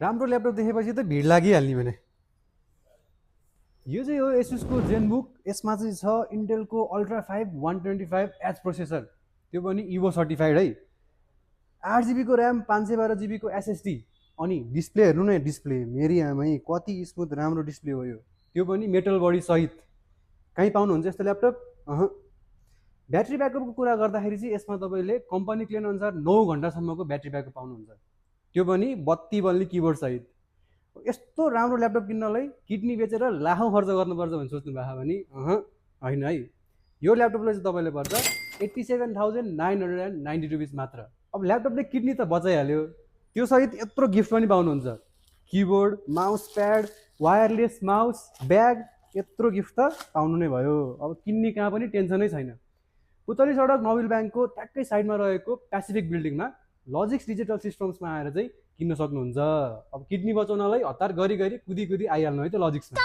राम्रो ल्यापटप देखेपछि त भिड लागिहाल्ने भने यो चाहिँ हो एसुसको जेनबुक। यसमा चाहिँ छ इन्टेलको अल्ट्रा 5 125H प्रोसेसर, त्यो पनि इभो सर्टिफाइड है। 8 जिबीको ऱ्याम, 512 जिबीको एसएसडी। अनि डिस्प्ले हेर्नु न, डिस्प्ले मेरी आमै कति स्मुथ राम्रो डिस्प्ले हो यो, त्यो पनि मेटल बडी सहित। कहीँ पाउनुहुन्छ यस्तो ल्यापटप? ब्याट्री ब्याकअपको कुरा गर्दाखेरि चाहिँ यसमा तपाईँले कम्पनी क्लेम अनुसार 9 घन्टासम्मको ब्याट्री ब्याकअप पाउनुहुन्छ, त्यो पनि बत्ती बल्ने किबोर्ड सहित। यस्तो राम्रो ल्यापटप किन्नलाई किडनी बेचेर लाखौँ खर्च गर्नुपर्छ भने सोच्नु भएको भने होइन है। यो ल्यापटपलाई चाहिँ तपाईँले पर्छ 87,990 रुपिस मात्र। अब ल्यापटपले किडनी त बचाइहाल्यो, त्यो सहित यत्रो गिफ्ट पनि पाउनुहुन्छ, keyboard, mouse pad, wireless mouse, bag, यत्रो गिफ्ट त पाउनु नै भयो। अब किन्ने कहाँ पनि टेन्सनै छैन। पुतली सडक नोबेल ब्याङ्कको ट्याक्कै साइडमा रहेको पेसिफिक बिल्डिङमा लजिक्स डिजिटल सिस्टम्समा आएर चाहिँ किन्न सक्नुहुन्छ। अब किडनी बचाउनलाई हतार गरी कुदी आइहाल्नु है त लजिक्समा।